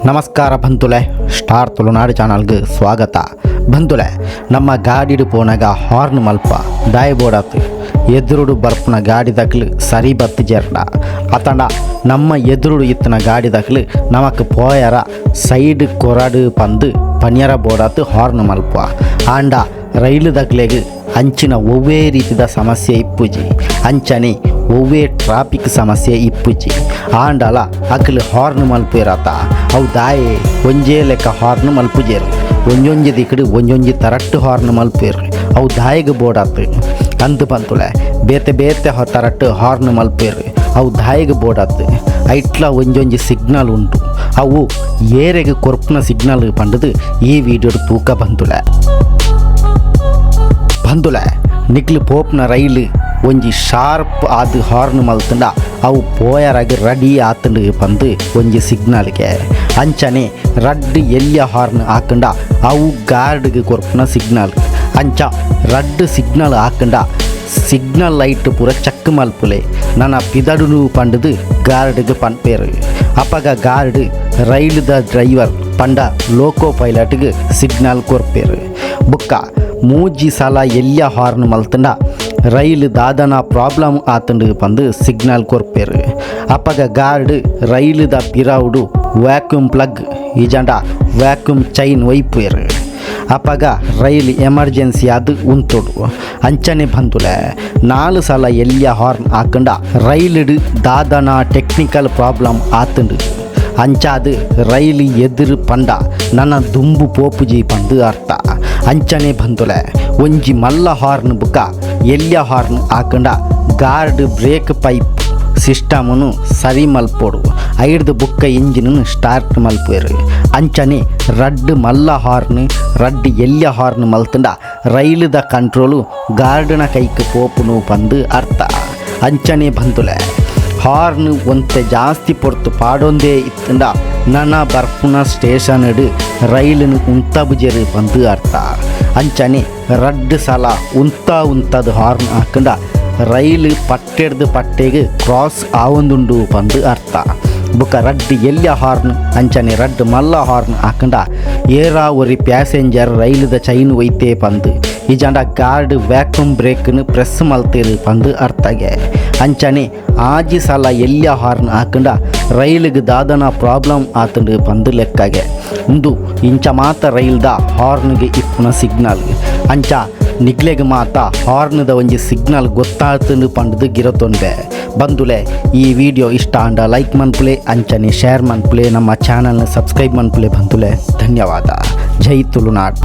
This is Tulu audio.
ನಮಸ್ಕಾರ ಬಂತುಲೆ, ಸ್ಟಾರ್ ತುಳುನಾಡು ಚಾನಲ್ಗೆ ಸ್ವಾಗತ. ಬಂತುಲೆ, ನಮ್ಮ ಗಾಡಿಡು ಪೋನಾಗ ಹಾರ್ನ್ ಮಲ್ಪ ದಾಯ ಬೋಡಾತು? ಎದುರುಡು ಬರ್ಪುನ ಗಾಡಿ ದಕ್ಲು ಸರಿ ಬತ್ತು ಜೇರ್ಡ, ಅತಂಡ ನಮ್ಮ ಎದುರುಡು ಇತ್ತಿನ ಗಾಡಿ ದಕ್ಲು ನಮಕ್ ಪೋಯರ ಸೈಡ್ ಕೊರಡು ಪಂದು ಪನಿಯರ ಬೋಡಾತು ಹಾರ್ನ್ ಮಲ್ಪ. ಆಂಡ ರೈಲು ದಕ್ಲೆಗ್ ಅಂಚಿನ ಒವ್ವೇ ರೀತಿದ ಸಮಸ್ಯೆ ಇಪ್ಪುಜಿ, ಅಂಚನೆ ಒವ್ವೇ ಟ್ರಾಫಿಕ್ ಸಮಸ್ಯೆ ಇಪ್ಪುಜಿ. ಆಂಡಲ ಅಕ್ಲು ಹಾರ್ನ್ ಮಲ್ಪೇರತ. ಅವು ದಾಯೆ ಒಂಜೇ ಲೆಕ್ಕ ಹಾರ್ನ್ ಮಲ್ಪುಜೇರು? ಒಂಜೊಂಜಿ ದಿಕ್ಕಡು ಒಂಜೊಂಜಿ ತರಟ್ಟು ಹಾರ್ನ್ ಮಲ್ಪೇರು. ಅವು ದಾಯಿಗೆ ಬೋಡಾತು ಅಂದು ಬಂತುಲೆ? ಬೇತೆ ಬೇತೆ ತರಟ್ಟು ಹಾರ್ನ್ ಮಲ್ಪೇರು. ಅವು ದಾಯಿಗೆ ಬೋಡಾತು? ಐಟ್ಲ ಒಂಜೊಂಜಿ ಸಿಗ್ನಲ್ ಉಂಟು. ಅವು ಏರೆಗೆ ಕೊರ್ಪುನ ಸಿಗ್ನಲ್ ಪಂಡದು ಈ ವಿಡಿಯೋಡು ತೂಕ ಬಂತುಲೆ. ಬಂದುಲೆ, ನಿಕ್ಲು ಪೋಪ್ನ ರೈಲು ಒಂಜಿ ಶಾರ್ಪ್ ಆದ್ ಹಾರ್ನ್ ಮಲ್ತಂಡ ಅವು ಪೋಯರಾಗಿ ರೆಡಿ ಆತಂಡು ಪಂದು ಒಂಜಿ ಸಿಗ್ನಲ್ಗೆ. ಅಂಚನೆ ರಡ್ಡ್ ಎಲ್ಯ ಹಾರ್ನ್ ಹಾಕಂಡ ಅವು ಗಾರ್ಡ್ಗೆ ಕೊರ್ಪುನ ಸಿಗ್ನಲ್. ಅಂಚ ರಡ್ಡ್ ಸಿಗ್ನಲ್ ಹಾಕಂಡ ಸಿಗ್ನಲ್ ಲೈಟ್ ಪೂರ ಚಕ್ ಮಲ್ಪುಲೆ, ನನ ಪಿದಡುನು ಪಂಡದು ಗಾರ್ಡ್ಗೆ ಪನ್ಪೇರು. ಅಪಗ ಗಾರ್ಡ್ ರೈಲುದ ಡ್ರೈವರ್ ಪಂಡ ಲೋಕೋ ಪೈಲಟ್ಗೆ ಸಿಗ್ನಲ್ ಕೊರ್ಪೇರು. ಬುಕ್ಕ ಮೂಜಿ ಸಲ ಎಲ್ಯ ಹಾರ್ನ್ ಮಲ್ತಂಡ ರೈಲು ದಾದನ ಪ್ರಾಬ್ಲಮ್ ಆತಂಡು ಪಂದು ಸಿಗ್ನಲ್ ಕೊರ್ಪೇರು. ಅಪಗ ಗಾರ್ಡ್ ರೈಲುದ ಪಿರವುಡು ವ್ಯಾಕ್ಯೂಮ್ ಪ್ಲಗ್ ಇಜಂಡ ವ್ಯಾಕ್ಯೂಮ್ ಚೈನ್ ಒಯ್ಪೇರು. ಅಪಗ ರೈಲ್ ಎಮರ್ಜೆನ್ಸಿ ಅದು ಉಂತೊಡು. ಅಂಚನೆ ಬಂದುಲೆ, ನಾಲು ಸಲ ಎಲ್ಯ ಹಾರ್ನ್ ಹಾಕಂಡ ರೈಲುಡು ದಾದನ ಟೆಕ್ನಿಕಲ್ ಪ್ರಾಬ್ಲಮ್ ಆತಂಡು, ಅಂಚಾದು ರೈಲು ಎದುರು ಪಂಡ ನನ್ನ ದುಂಬು ಪೋಪುಜಿ ಪಂದು ಅರ್ಥ. ಅಂಚನೆ ಬಂದುಲೆ, ಒಂಜಿ ಮಲ್ಲ ಹಾರ್ನ್ ಬುಕ್ಕ ಎಲ್ಯ ಹಾರ್ನ್ ಹಾಕಂಡ guard break pipe ಸಿಸ್ಟಮನು ಸರಿ ಮಲ್ಪೊಡು, ಐಡ್ದು ಬುಕ್ಕ ಇಂಜಿನ್ ಸ್ಟಾರ್ಟ್ ಮಲ್ಪೇರು. ಅಂಚನೆ ರಡ್ಡ್ ಮಲ್ಲ ಹಾರ್ನ್, ರಡ್ಡ್ ಎಲ್ಯ ಹಾರ್ನ್ ಮಲ್ತಂಡ ರೈಲುದ ಕಂಟ್ರೋಲು ಗಾರ್ಡ್ನ ಕೈಕ್ ಪೋಪುನು ಪಂದು ಅರ್ಥ. ಅಂಚನೆ ಬಂದುಲೆ, ಹಾರ್ನ್ ಒಂತೆ ಜಾಸ್ತಿ ಪೊರ್ತು ಪಾಡೊಂದೇ ಇತ್ತಂಡ ನನ ಬರ್ಪುನ ಸ್ಟೇಷನ್ಡ್ ರೈಲುನು ಉಂತಬುಜೆರು ಪಂದು ಅರ್ಥ. ಅಂಚನೆ ರಡ್ಡ್ ಸಲ ಉಂತ ಉಂತದ ಹಾರ್ನ್ ಹಾಕಂಡ ರೈಲು ಪಟ್ಟೆಡ್ದು ಪಟ್ಟೆಗೆ ಕ್ರಾಸ್ ಆವೊಂದುಂಡು ಪಂದು ಅರ್ಥ. ಬುಕ್ಕ ರಡ್ಡ್ ಎಲ್ಯ ಹಾರ್ನ್, ಅಂಚನೆ ರಡ್ಡ್ ಮಲ್ಲ ಹಾರ್ನ್ ಹಾಕಂಡ ಏರಾ ಒರಿ ಪ್ಯಾಸೆಂಜರ್ ರೈಲುದ ಚೈನ್ ಒಯ್ತೆ ಪಂದು, ಇಜಂಡ ಗಾರ್ಡ್ ವ್ಯಾಕ್ಯೂಮ್ ಬ್ರೇಕ್ನು ಪ್ರೆಸ್ ಮಲ್ತೇರು ಪಂದು ಅರ್ಥಗೆ. ಅಂಚನೆ ಆಜಿ ಸಲ ಎಲ್ಯ ಹಾರ್ನ್ ಹಾಕಂಡ ರೈಲಿಗೆ ದಾದನ ಪ್ರಾಬ್ಲಮ್ ಆತಂಡು ಪಂದು ಲೆಕ್ಕಗೆ. ಉಂದು ಇಂಚ ಮಾತ ರೈಲ್ದ ಹಾರ್ನ್ಗೆ ಇಪ್ಪುನ ಸಿಗ್ನಲ್. ಅಂಚ ನಿಗ್ಲೆಗ್ ಮಾತ ಹಾರ್ನ್ದ ಒಂಜಿ ಸಿಗ್ನಲ್ ಗೊತ್ತಾತಂಡು ಪಂಡ್ದು ಗಿರತೊಂಡೆ. ಬಂದುಲೆ, ಈ ವಿಡಿಯೋ ಇಷ್ಟ ಆಂಡ ಲೈಕ್ ಮನ್ಪುಲೆ, ಅಂಚನೆ ಶೇರ್ ಮನ್ಪುಲೆ, ನಮ್ಮ ಚಾನಲ್ನ ಸಬ್ಸ್ಕ್ರೈಬ್ ಮನ್ಪುಲೆ. ಬಂದುಲೆ, ಧನ್ಯವಾದ. ಜೈ ತುಳುನಾಡ್.